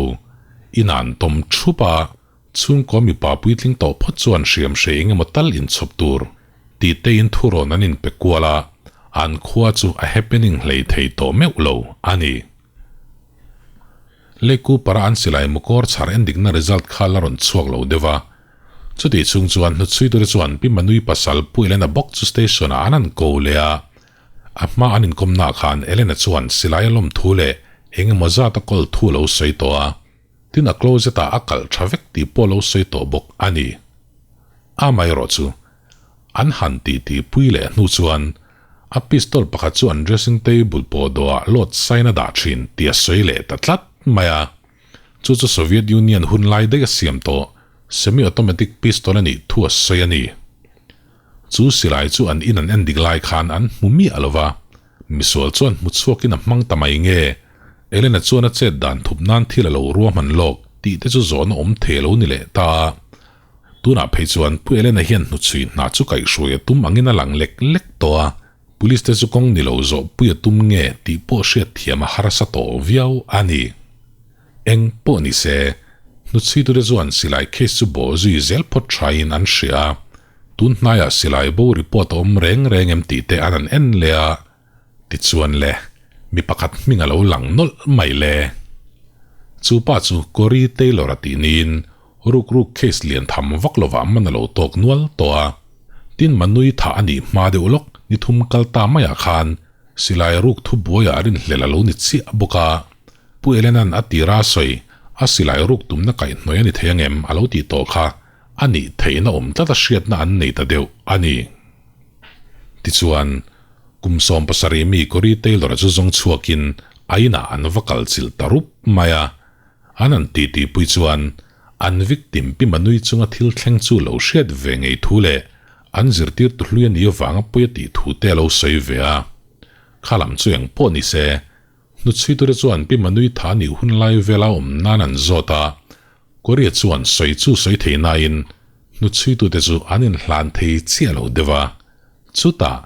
Inah an tawm thup a, Chhungkaw mipa puitling tawh phawt chuan hriam hre eng emaw tal inchhawp tur tih tein thurawn an inpe kual a, an khua chu a happening hlei thei tawh meuh lo a ni. Lake Cooper-a an silai mukawr chhar endikna result kha la rawn chhuak lo deuh a, chutih chhung chuan hnuchhuitute chuan Pi Manui pasal Pu Elena bawk chu station-ah an han ko leh a, a hma an inkawmnaah khan Elena chuan silai a lawm thu leh eng emaw zat a kawl thu a lo sawi tawh a. Tin a closet ah a kalh tha vek tih pawh lo sawi tawh bawk a ni. Amaherawh chu an han tih tih pui leh hnu chuan a pistol pakhat chu an dressing table pawh dawhah load sign a dah thin tih a sawi leh ta tlat mai a. Chu chu Soviet Union hun lai daih a siam tawh semi-automatic pistol a nih thu a sawi a ni. Chu silai chu an in an en dik lai khan an hmu miah lo va, Misual chuan hmu chhuakin a hmang ta mai nge? Elena chuan a chet dan thup nan thil a lo ruahman lawk tih te chu zawhna awm thei a lo ni leh ta a. Tunah phei chuan Pu Elena hian hnuchhui hna chu kaihhruai a tum angin a lang lek lek tawh a, Police te chu kawng ni lo zawh pui a tum nge tih pawh hriat thiam a harsa tawh viau a ni. Eng pawh ni se, hnuchhuitute chuan silai case chu bawh zui zel phawt thain an hria a. Tun hnaiah silai bo report a awm reng reng em tih te an han en leh a, tichuan le, mi pakhat hming a lo lang nawlh mai le. Chu pa chu Corey Taylor a tih niin ruk ruk case lian tham vak lovah man a lo tawk nual tawh a. Tin Manui thah a nih hma deuh lawk ni thum kal ta maiah khan silai ruk thu buaiah rinhlelh a lo ni chiah bawk a. Pu Elena'n a tira sawi a silai ruk tumna kaihhnawih a ni thei angem a lo tih tawh kha. A nih theihna awm tlat a hriatna an nei ta deuh a ni. Tichuan, kum 70 mi Corey Taylor-a chu zawng chhuakin a inah an va kal chilh ta rup mai a. An an titipui chuan an victim Pi Manui chunga thil thleng chu lo hriat ve ngei thu leh an zirtirtu hlui a nih avanga pawi a tih thu te a lo sawi ve a. Kha lam chu eng pawh ni se, hnuchhuitute chuan Pi Manui tha nih hun lai vela awm nan an zawt a, Korea chuan sawi chu sawi thei nain hnuchhuitute chu an inhlan thei chiah lo deuh a. Chutah,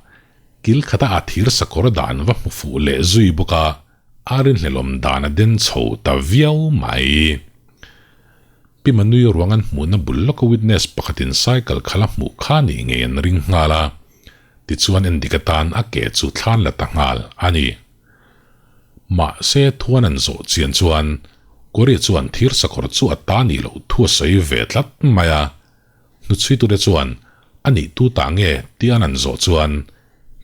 kil khata a thir sakawr dan va hmu fuh leh zui bawk a, a rinhlelawm dan a den chho ta viau mai. Pi Manui ruang an hmuhna bul lawka witness pakhatin cycle khalh a hmuh kha nih ngei an ring nghal a, tichuan endik atan a ke chu thlan la ta nghal a ni. Mahse, thuan an zawh chian chuan Korea chuan thir sakawr chu a ta nih loh thu a sawi ve tlat mai a. Hnuchhuitute chuan a nih tu ta nge tih an an zawh chuan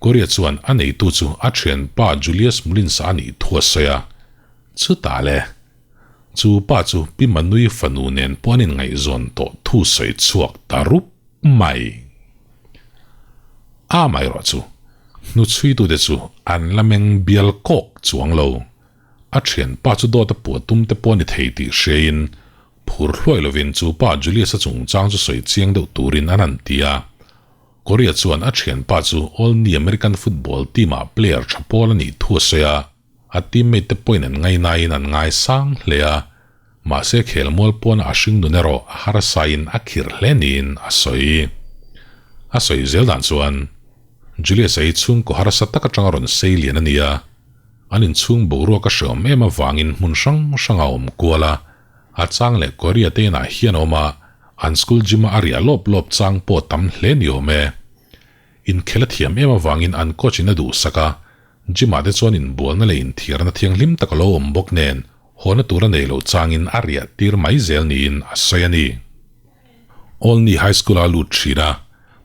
Korea chuan a neitu chu a thianpa Julius Mullins-a a nih thu a sawi a. Chutah le, chu pa chu Pi Manui fanu nen pawh an inngaihzawn tawh thu sawi chhuak ta rup mai. Amaherawh chu hnuchhuitute chu an la meng bial kawk chuang lo. A thianpa chu dawt a puah tum te pawh a ni thei tih hriain phur hluai lovin chu pa Julius-a chungchang chu sawi chiang deuh turin an han ti a. Korea chuan a thianpa chu All Knee American Football team-ah player tha pawl a nih thu a sawi a. A teammate te pawhin an ngainain an ngaisang hle a, mahse khelmual pawnah a hringnun erawh a harsain a khirh hle niin a sawi. A sawi zel dan chuan, Julius-a hi chhungkaw harsa tak atanga rawn sei lian a ni a, an inchhung boruak a hreawm em avangin hmun hrang hranga a awm kual a, a chang leh Korea te inah hian a awm a, an school gym-a a riah lawp lawp chang pawh tam hle ni awm e. Inkhel a thiam em avangin an coach in a duhsak a, gym ah te chuan inbualna leh inthiarna thianghlim tak a lo awm bawk nen hawna tur a nei loh changin a riah tir mai zel niin a sawi a ni. Olney High School a lut thin a,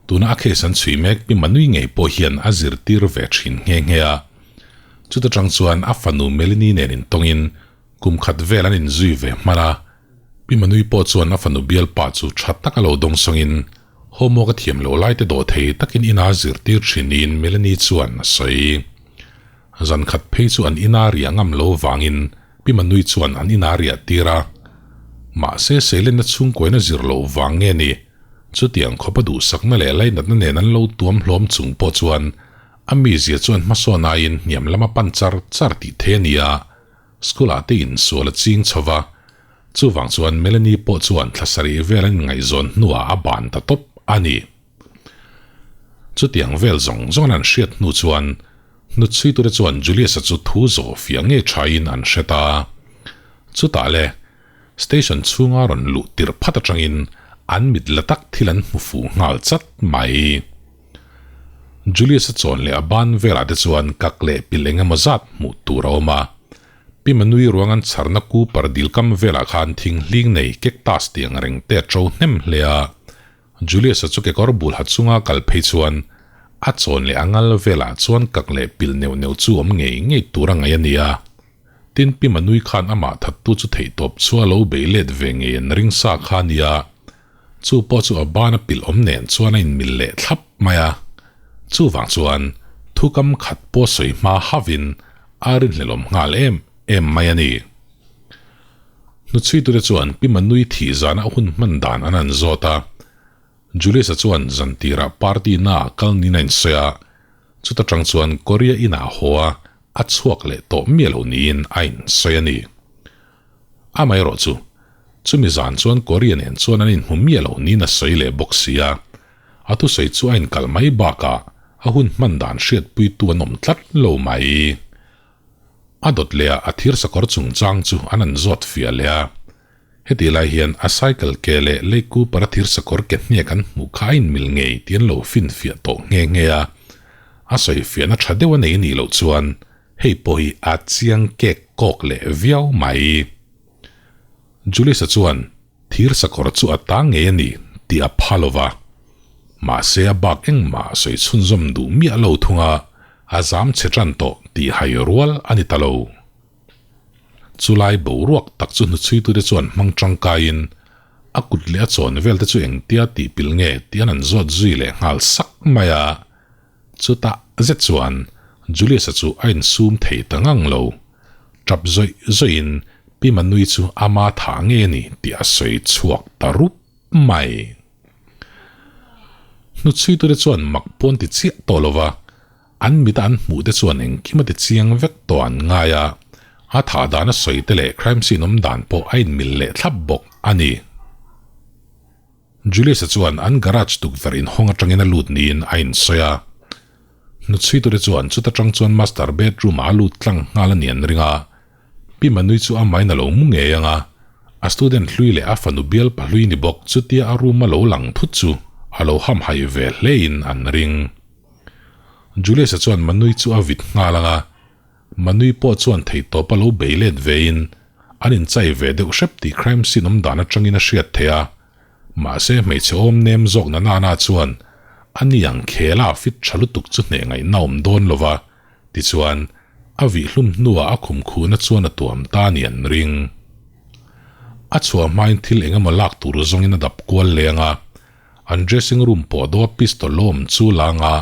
tuna a case an chhui mek Pi Manui ngei pawh hian a zirtir ve thin nghe nghe a. Chuta tang chuan a fanu Melanie nen intawngin kum khat vel an inzui ve hman a, Pi Manui pawh chuan a fanu bialpa chu tha tak a lo dawngsawngin homework a thiam loh lai te dawh thei takin ina zirtir thin niin Melanie chuan a sawi. Zan khat phei chu an ina riah ngam lo vangin Pi Manui chuan an ina riah tir a. Mahse Seilenna chhungkuaina zir loh vang nge ni? Chutiang khawpa duhsakna leh lainatna nen an lo tuam hlawm chung pawh chuan a mizia chuan hmasawn aiin hniam lama pan char char tih thei a ni a. School ah te insual a ching chho va, chuvang chuan Melanie pawh chuan thla sarih vel an inngaihzawn hnuah a ban ta tawp a ni. Chutiang vel zawng zawng an hriat hnu chuan hnutchhuitute chuan Julius-a chu thu zawh fiah ngei thain an hre ta. Chutah le, station chhunga rawn luh tirh phat atangin an mit la tak thil an hmu fuh nghal chat mai. Julius-a chawn leh a ban velah te chuan kak leh pilh eng emaw zat hmuh tur a awm a. Pi Manui ruang an chharna Cooper dil kam velah khan thing hling nei cactus tih ang reng te a to hnem hle a. Julius-a chu kekawr bul ha chunga kal phei chuan a chawn leh a ngal velah chuan kak leh pilh neuh neuh chu awm ngei ngei tur a ngaih a ni a. Tin Pi Manui khan amah thattu chu theihtawp chu a lo bei let ve ngei an ring sa kha a nia. Chu pawh chu a ban a pilh awm nen chuan a inmil leh thlap mai a. Chuvang chuan thukam khat pawh sawi hma havin a rinhlelawm nghal em em mai a ni. Hnuchhuitute chuan Pi Manui thih zana a hun hman dan an han zawt a. Julius-a chuan zan tirah party naah kal niin a insawi a. Chuta tang chuan Korea inah haw a, a chhuak leh tawh miah lo niin a insawi a ni. Amaherawh chu, chumi zan chuan Korea nen chuan an inhmu miah lo niin a sawi leh bawk si a, a thusawi chu a inkalh mai bakah a hun hman dan hriatpuitu an awm tlat lo mai. A dawt leh ah a thir sakawr chungchang chu an an zawt fiah leh a, hetih lai hian a cycle ke leh Lake Cooper a thir sakawr ke hniak an hmuh kha a inmil ngei tih an lo finfiah tawh nghe nghe a, a sawifiahna tha deuh a nei anih loh chuan Hei pawh hi a chiang kek kawk leh viau mai. Julius-a chuan thir sakawr chu a ta ngei a ni tih a pha lo va. Mahse a bak engmah sawi chhunzawm duh miah lo thung a, a zam chhe tan tawh tih hai rual a ni ta lo. Chulai boruak tak chu hnuchhuitute chuan hmang tangkaiin a kut leh a chawn vel te chu engtia tih pilh nge tih an an zawt zui leh nghal sak mai a. Chutah zet chuan Julius-a chu a insum thei ta ngang lo. Tap zawih zawihin Pi Manui chu ama thah ngei a ni tih a sawi chhuak ta rup mai. Hnuchhuitute chuan mak pawn ti chiah tawh lo va, an mita an hmuh te chuan engkim a ti chiang vek tawh an ngai a, a thah dan a sawi te leh crime scene awm dan pawh a inmil leh thlap bawk a ni. Julius-a chuan an garage tukverh inhawng atangin a lut niin a insawi a. Hnuchhuitute chuan chuta tang chuan master bedroom-ah a lut tlang nghal a ni an ring a. Pi Manui chu amahin a lo mu ngei ang a, a student hlui leh a fanu bial pahlui ni bawk chutia a room a lo lang thut chu a lo hamhaih ve hlein an ring. Julius-a chuan Manui chu a vit nghal ang a, Manui pawh chuan theihtawp a lo bei let vein an inchai ve deuh hrep tih crime scene awm dan atangin a hriat theih a. Mahse hmeichhe awm nem zawk na nana chuan a ni ang khela fit tha lutuk chu hneh ngaihna awm dawn lo va, tichuan a vih hlum hnuah a khum khuhna chuan a tuam ta a ni an ring. A chhuah hmain thil eng emaw lak tur zawngin a dap kual leng a, an dressing room pawh dawh a pistol lo awm chu la anga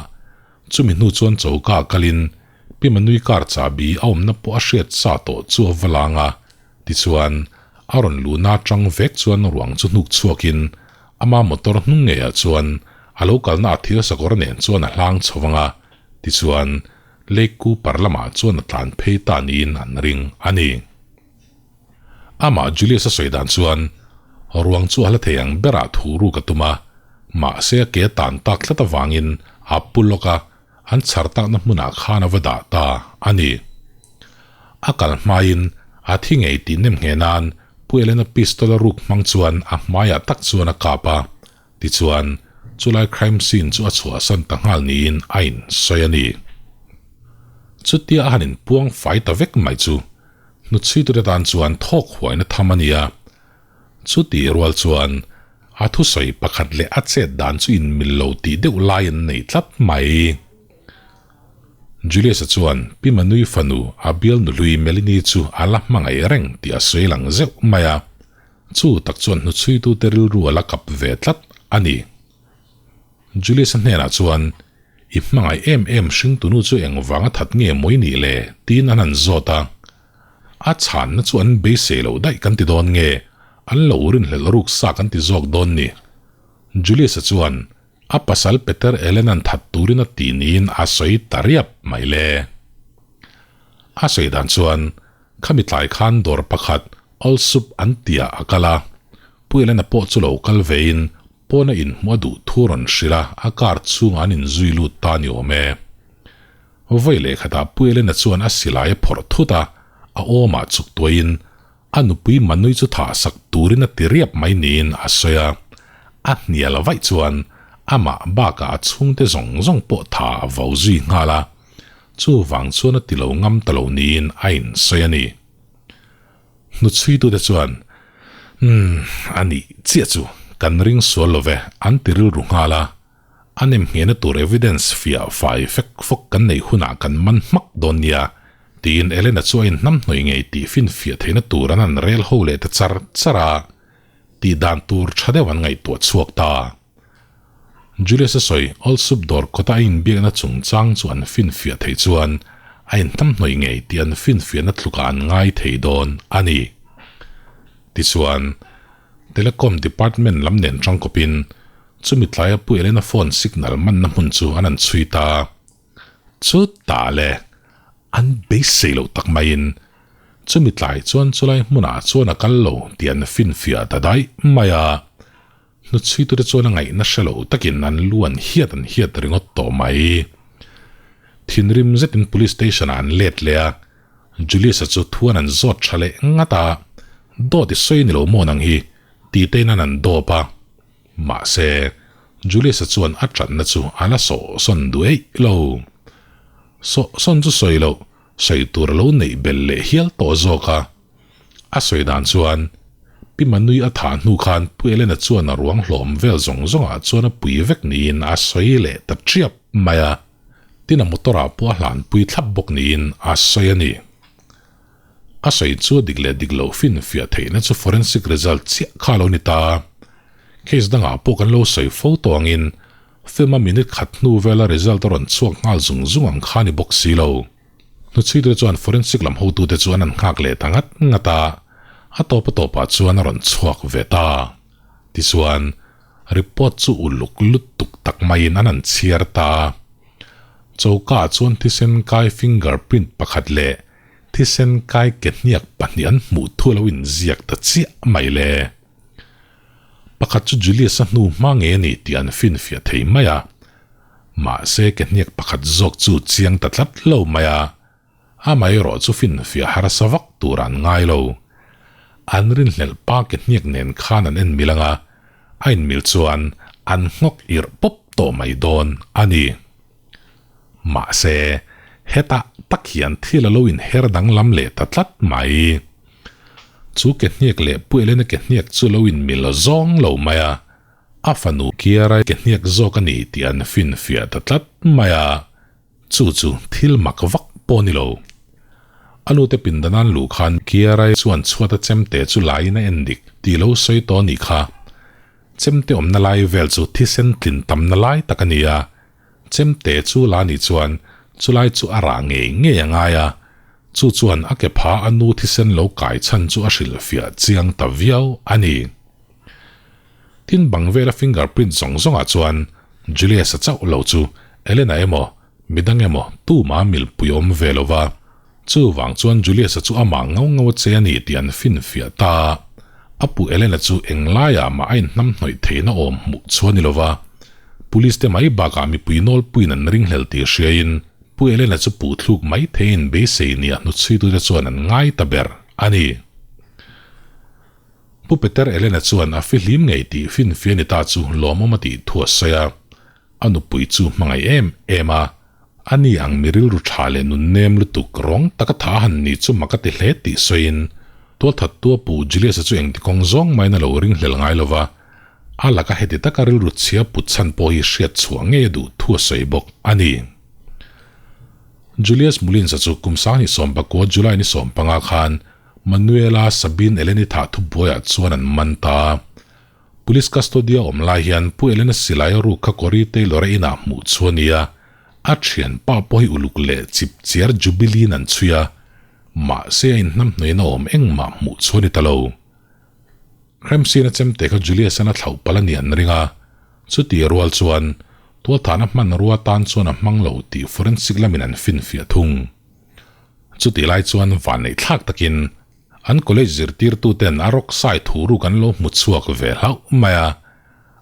Chumi hnu chuan choka kalin Pi Manui car chahbi a awmna pawh a hriat sa tawh chu a va lang a, tichuan a rawn luhna atang vek chuan ruang chu hnuk chhuakin ama motor hnung ngeiah chuan a lo kalna a thil sakawr nen chuan a hlang chho vang a, tichuan Lake Cooper lamah chuan a tlan phei ta niin an ring a ni. Amah Julius a sawi dan chuan ruang chu a hla thei ang berah thu ruk a tum a, mahse a ke a tan tak tlat avangin a pu lawk a, an chhar takna hmunah khan a va dah ta a ni. A kal hmain a thi ngei tih nem nghe nan Pu Elena pistol a ruk hmang chuan a hmaiah tak chuan a kap a, tichuan chulai crime scene chu a chhuahsan ta nghal niin a insawi a ni. Chutia a han inpuang fai ta vek mai chu hnuchhuitute tan chuan thawk huaina tham a ni a, Chuti rual chuan a thusawi pakhat leh a chet dan chu inmil lo tih deuh lai an nei tlat mai. Julius-a chuan Pi Manui fanu a bialnu hlui Melanie chu a la hmangaih reng tih a sawi lang zeuh mai a, chu tak chuan hnuchhuitute rilru a la kap ve tlat a ni. Julius-a hnenah chuan, I hmangaih em em hringtunu chu engvanga that nge mawi nih le? tiin an han zawt a. A chhanna chu an beisei loh daih kan ti dawn nge, an lo rinhlelh ruk sa kan ti zawk dawn ni. Julius-a chuan a pasal Peter Ellen-a'n that turin a ti niin a sawi ta riap mai le. A sawi dan chuan khami tlai khan dawr pakhat Allsup an tiah a kal a, Pu Ellen-a pawh chu lo kal vein pawna inhmuh a duh thu rawn hrilh a, a car chhungah an inzui lut ta ni awm e. Vawi leh khatah Pu Elena chuan a silai a phawrh thut a, a awmah chuk tuaiin a nupui Manui chu thah sak turin a ti riap mai niin a sawi a. A hnial vaih chuan amah bakah a chhungte zawng zawng pawh tha a vo zui nghal a, chuvang chuan a ti lo ngam ta lo niin a insawi a ni. Hnuchhuitute chuan, Umm, a nih chiah chu kan ring sual lo ve, an ti rilru nghal a. A nemnghehna tur evidence fiah fai fek fawk kan neih hunah kan man hmak dawn nia, tiin Elena chu a inhnamhnawih ngei tih finfiah theihna tur an han rel ho leh ta char char a, tih dan tur tha deuh an ngaihtuah chhuak ta. Julius-a sawi Allsup dawr kawta a inbiakna chungchang chu an finfiah theih chuan a inhnamhnawih ngei tih an finfiahna tlukah an ngai thei dawn a ni. Tichuan, Telecom department lam nen tangkawpin Chumi tlaia Pu Elena phone signal manna hmun chu an han chhui ta. Chutah le, an beisei loh tak maiin chumi tlai chuan chulai hmunah chuan a kal lo tih an finfiah ta daih mai a. Hnuchhuitute chuan a ngaihna hre lo takin an lu an hiat an hiat ringawt tawh mai. Thinrim zetin police station-ah an let leh a, Julius-a chu thuan an zawt tha leh ngat a, Dawt i sawi ni lo maw nang hi? tih tein an han dawp a. Mahse, Julius-a chuan a ṭanna chu a la sawh sawn duh eih lo. Sawh sawn chu sawi loh, sawi tur a lo neih belh leh hial tawh zawk a. A sawi dan chuan, Pi Manui a thah hnu khan Pu Elena chuan a ruang hlawm vel zawng zawngah chuan a pui vek niin a sawi leh ta ṭiap mai a. Tin a motor-ah pawh a hlanpui thlap bawk niin a sawi a ni. A sawi chu a dik leh dik loh finfiah theihna chu forensic result chiah kha a lo ni ta. Case dangah pawh kan lo sawi fo tawh angin film-a minute khat hnu vela result a rawn chhuak nghal zung zung ang kha a ni bawk si lo. Hnuchhuitute chuan forensic lam hotute chu an han nghak leh ta ngat ngat a, a tawp a tawpah chuan a rawn chhuak ve ta. Tichuan, report chu uluk lutuk tak maiin an han chhiar ta. Choka-ah chuan thisen kai fingerprint pakhat leh Thisen kai ke hniak pahnih an hmuh thu lo inziak ta chiah mai le. Pakhat chu Julius-a hnu hma ngei a ni tih an finfiah thei mai a. Mahse ke hniak pakhat zawk chu chiang ta tlat lo mai a. Amaherawh chu finfiah harsa vak tur an ngai lo. An rinhlelh pa ke hniak nen khan an en mil ang a, a inmil chuan an nghawk irh pawp tawh mai dawn a ni. Mahse, hetah tak hian thil a lo inher danglam leh ta tlat mai. Chu ke hniak leh Pu Elena ke hniak chu lo inmil zawng lo mai a, a fanu Kiara ke hniak zawk a ni tih an finfiah ta tlat mai a, chu chu thil mak vak pawh a ni lo. A nute pindanan luh khan Kiara chuan chhuata chemte chu laiin a en dik tih lo sawi tawh a nih kha. Chemte awmna lai vel chu thisen tlin tamna lai tak a ni a, Chemte chu la nih chuan chulai chu a rah ngei ngei a ngai a, chu chuan a ke pha a nu thisen lo kai chhan chu a hrilhfiah chiang ta viau a ni. Tin bang vela fingerprint zawng zawngah chuan Julius-a chauh lo chu Elena emaw? Midang emaw tumah milpui awm ve lo va, chuvang chuan Julius-a chu amah ngau ngau a che a ni tih an finfiah ta a. A pu Elena chu englaiah mah a inhnamhnawih theihna awm hmuh chu a ni lo va, Police te mai bakah mipui nawlpuiin an ringhlel tih hriain Pu Elena chu puhthluk mai theiin beisei nia hnuchhuitute chuan an ngai ta ber a ni. Pu Peter Elena chuan a fihlim ngei tih finfiah ni ta chu lawmawm a tih thu a sawi a. A nupui chu hmangaih em em a, ani ang mi rilru tha leh nun nem lutuk rawng taka tha han ni chu mak a ti hle tih sawiin tualthattua Pu Julius-a chu engti kawng zawng maiin a lo ringhlel ngai lo va, a laka heti taka rilru chhia put chhan pawh hi hriat chhuah ngei a duh thu a sawi bawk a ni. Julius Mullins-a chu kum 2019 July ni 15 khan Manuela Sabine Eleni thah thubuaiah chuan an man ta a. Police custody a awm lai hian Pu Elena silai a ruk kha Corey Taylor-a inah hmuh chu a ni a, a thianpa pawh hi uluk leh chip chiar Jubilee-in an chhui a, mahse a inhnamhnawihna awm engmah hmuh chu a ni ta lo. Crime scene a chemte kha Julius-an a thlauh palh a ni an ring a, chuti rual chuan tualthahna hmanrua tan chuan a hmang lo tih forensic lamin an finfiah thung. Chutih lai chuan vanneih thlak takin An college zirtirtuten a rawk sai thu ruk an lo hmu chhuak ve hlauh mai a,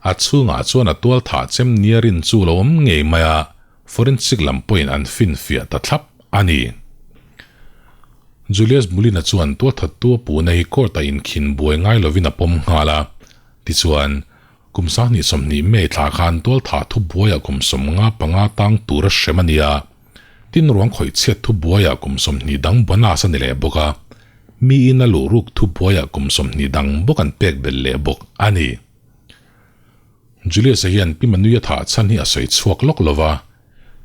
a chhungah chuan a tual thah chem nia rin chu lo awm ngei mai a, forensic lam pawhin an finfiah ta thlap a ni. Julius Mulina chuan tualthattu a puhna hi court-ah inkhin buai ngai lovin a pawm nghal a, tichuan, kum 2020 May thla khan tualthah thu buaiah kum 55 tang tur a hrem a ni a, Tin ruang khawih chhiat thu buaiah kum 20 dang bonus a ni leh bawk a, miin a luh ruk thu buaiah kum 20 dang bawk an pek belh leh bawk a ni. Julius-a hian Pi Manuia thah chhan hi a sawi chhuak lawk lo va,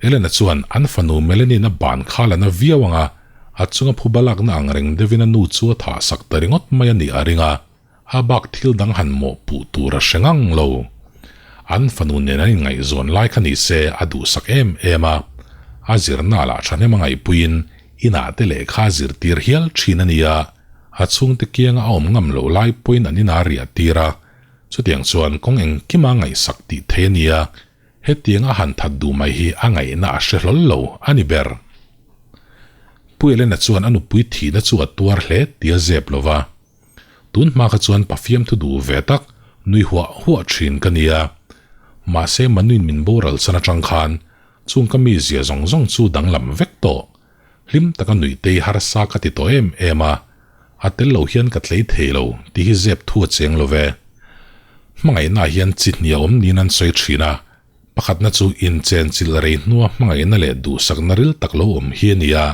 Elena chuan an fanu Melanie-na ban kha la na viau ang a, a chunga phuba lakna ang reng deuhin a nu chu a thah sak ta ringawt mai a nih a ring a. A bak thil dang han mawhpuh tur a hre ngang lo. An fanu nen an inngaihzawn lai kha ni se a duhsak em em a, a zirna lah thahnem a ngaihpuiin inah te lehkha a zirtir hial thin a nia, a chhungte kianga a awm ngam loh lai pawhin an inah a riah tir a, chutiang chuan kawng engkima ngaihsak tih thei a nia, hetiang a han that duh mai hi a ngaihna a hre hlawl lo a ni ber. Pu Elena chuan a nupui thihna chu a tuar hle tih a zep lo va. Tun hma kha chuan pafiam thu duh ve tak nui huah huah thin ka nia. Mahse Manuin min boral san atang khan chung ka mizia zawng zawng chu danglam vek tawh. Hlim taka nuih tei harsa ka ti tawh em em a, a tel lo hian ka tlei thei lo tih hi zep thu a cheng lo ve. Hmangaihna ah hian chi hnia awm niin an sawi thin a, pakhatna chu inchenchilh rei hnua hmangaihna leh duhsakna ril tak lo awm hi a ni a.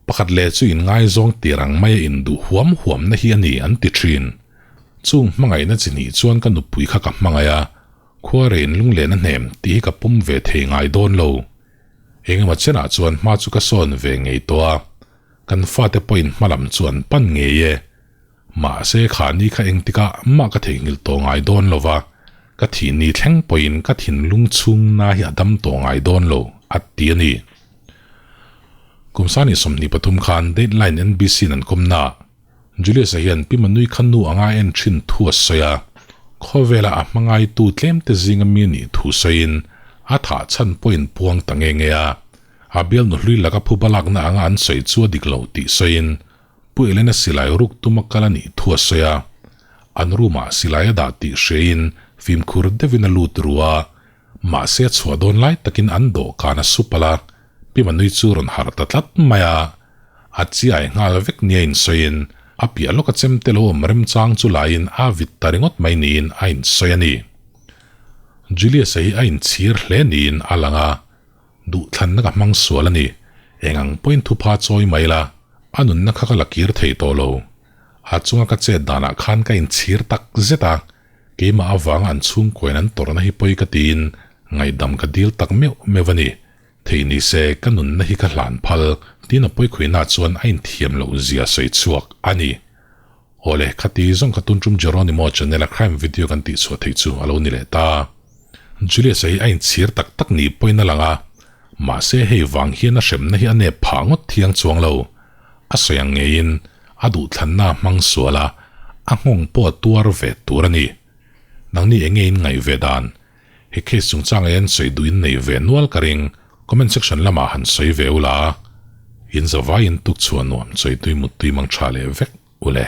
Pakhat leh chu inngaizawng tir ang maia induh huam huamna hi a ni an ti thin. Chung hmangaihna chi hnih chuan ka nupui kha ka hmangaih a, khuarein lunglen a hnem tih hi ka pawm ve thei ngai dawn lo. Engemaw chenah chuan hma chu ka sawn ve ngei tawh a, kan fate pawhin hmalam chu an pan ngei e. Mahse kha ni kha engtikah mah ka theihnghilh tawh ngai dawn lo va, ka thih ni thleng pawhin ka thinlung chhungna hi a dam tawh ngai dawn lo, a ti a ni. Kum 2023 khan Dateline NBC-in an kawmnaah Julius-a hian Pi Manui kha nu anga en thin thu a sawi a, khawvela a hmangaitu tlemte zinga mi nih thu sawiin a thah chhan pawhin puang ta nge nge a, a bialnu hlui laka phuba lakna anga an sawi chu a dik lo tih sawiin Pu Elena silai ruk tuma kal a nih thu a sawi a, an room-ah silai a dah tih hriain fimkhur deuhin a lut ru a, Mahse a chhuah dawn lai takin an dawhkan a su palh a, Pi Manui chu rawn harh ta tlat mai a. A chiai nghal vek nia insawiin a piah lawka chemte lo awm remchang chu laiin a vit ta ringawt mai niin a insawi a ni. Julius-a hi a inchhir hle niin a lang a, duhthlanna ka hmang sual a ni, eng ang pawhin thupha chawi mai la, a nunna kha ka la kir thei tawh lo. A chunga ka chet danah khan ka inchhir tak zet a, Keimah avanga an chhungkuain an tawrhna hi pawi ka tiin ngaihdam ka dil tak meuh meuh a ni. Thei ni se ka nunna hi ka hlan phal tiin a pawikhuihna chuan a inthiam loh zia sawi chhuak a ni. Awle, khati zawng ka tun tum Jeronimo channel a crime video kan tih chhuah theih chu a lo ni leh ta. Julius-a hi a inchhir tak tak ni pawhin a lang a, mahse hei vang hian a hremna hi a nep phah ngawt thiang chuang lo. A sawi ang ngeiin a duhthlanna a hmang sual a, a nghawng pawh a tuar ve tur a ni. Nangni enge in ngaih ve dan? He case chungchang ah hian sawi duh in nei ve nual ka ring. Comment section lamah han sawi ve ula, in zavaiin tukchhuah nuam chawitui muttui mang tha leh vek ule.